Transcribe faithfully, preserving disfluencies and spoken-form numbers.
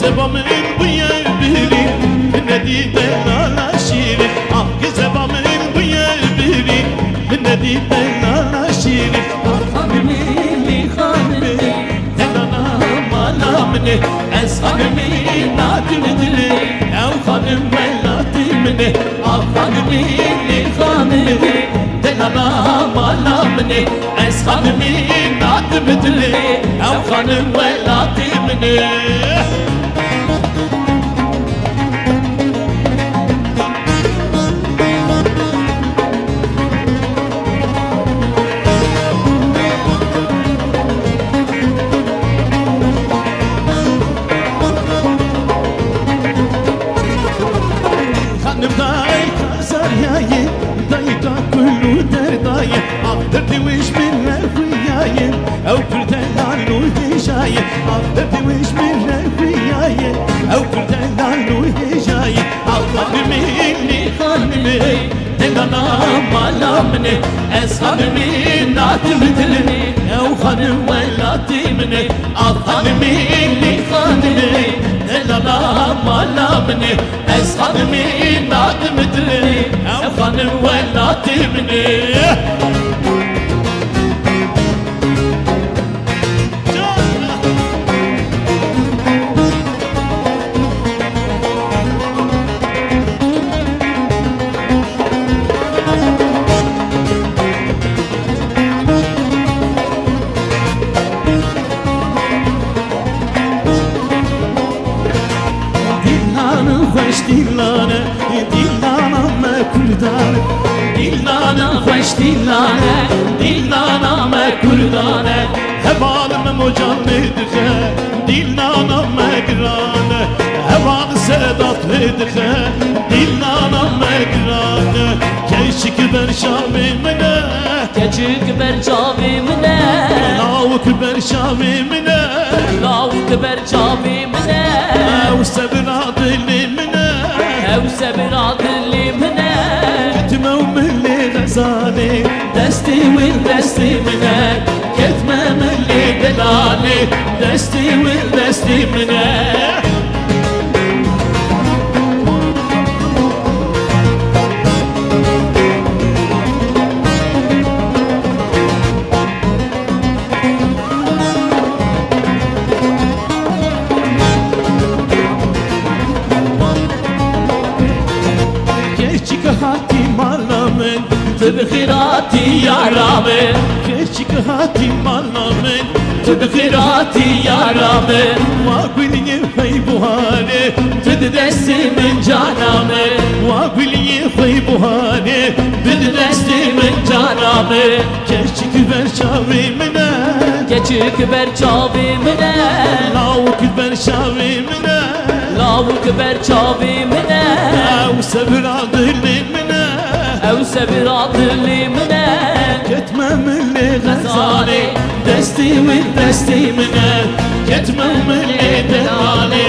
Zeba min bûye birî, min nedî delala şîrî. Ah, zeba min bûye birî, min nedî delala şîrî. Ah, xanimê lê xanimê, delala mala min e. Ez xanimê nadim dilê, ew xanim welatê min e. Ah, xanimê lê xanimê, delala mala min e. Ez xanimê nadim dilê, ew xanim welatê min e. Xanim dayika zariyayê, dayika kul û derdayê. Ah, derdê wê ji min re xuyaye, ew kul delal û hêjaye. Ah, derdê wê ji min re xuyaye, ew kul delal û hêjaye. Ah, xanimê lê xanimê, delala mala min e. Ez xanimê nadim dilê, ew xanim welatê min e. Ah, xanimê lê xanimê, delala mala min e. Ez xanimê nadim dilê, ew xanim welatê min e. Dîlan xweş dîlan e, dîlana me kurdan e. Dîlana xweş dîlan e, dîlana me kurdan e. Heval me mocan lê dixe, dîlana me giran e. Heval Sedat lê dixe, dîlana me giran e. Keçik ber çavê min e. Keçik ber çavê min e. Lawik ber çavê min e. Lawik ber çavê min e. Ew sebira dilê min e. Ew sebira dilê min e. Ketime û min lê xezalê, destê wê destê min e. Ketime min lê delalê, destê wê destê min e. Keçik hatî mala min, tu bi xêr hatî yara min. Keçik hatî mala min, tu bi xêr hatî yara min. Wa guliyê xwey buharê, tu di destê min cana min. Wa guliyê xwey buharê, tu di destê min cana min. Keçik ber çavê min e. Keçik ber çavê min e. Lawik ber çavê min e. Lawik ber çavê min e. Ew sebira dilê min e. Ew sebira dilê min e. Ketime min lê xezalê, destê wê destê min e. Ketime min lê delalê,